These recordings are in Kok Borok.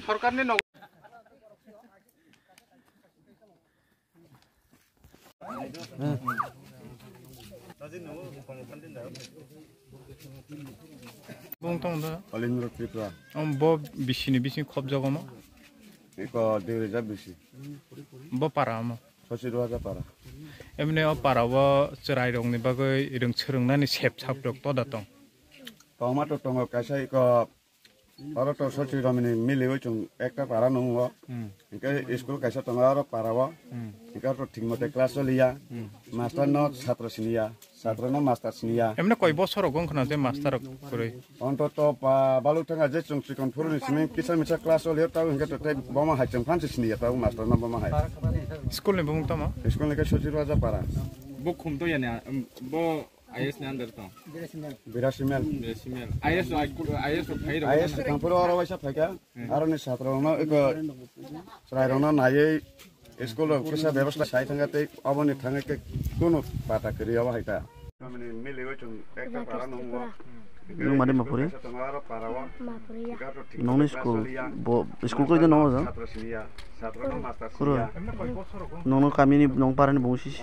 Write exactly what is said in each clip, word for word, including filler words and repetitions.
Sorkarni nog- Bung tong da. Kalindra Tripura. Om bo bisini bising khobjago mo. Iko dui hajar bisi. Bo para mo. Sosi dua hajar para. Emne o para o chwrai rokni bagwi rwng swrwngnani sep sap rok to da tong. Tongma to tongo kaisa iko oro to sosi romini miliwi chung ekta para nungo. Hmm. Hingke school kaisa tongo oro para o. Hmm. Hingke oro thik mote class choliya. Hmm. Master no satro siniya. Satro no master siniya. Emne koi bosor rok wngkhna je master rok kwrwi? Ontoto pa baluk thanga je chung chikon phuruni simi kisa misa class o liyo tau hingke to tei boma hai chung phansi siniya tau master no boma hai. School ni bumung tamo? School ni ke Sochi Raja para. Bo khum to yani, um, bo I S ni under to. Birasi mel. Birasi mel. I S o, I S o phai rok. I S thangphuru oro waisa phaika. Hmm. Aro ni satro no eko chwrai rok no naiwi school rok kisa bebostha sai thangkha tei oboni thangwi khe kunu pata kwrwi obo hai ta. Nwng mani mapuri? Mapuri ya. Nongni school bo, school kwrwi de nongo jang? Kuro. Nongno kamini nong parani bung sisi.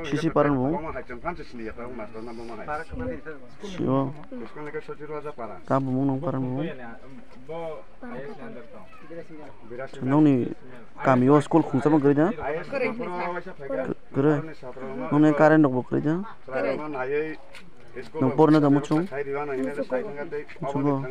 Sisi parani bung? Sio. Tam bumung nong parani bung? Nongni kami o school khungsa ma kwrwi da? Kwrwi. Nongni current rok bo kwrwi da? Nong porna da muchung? Muchungo.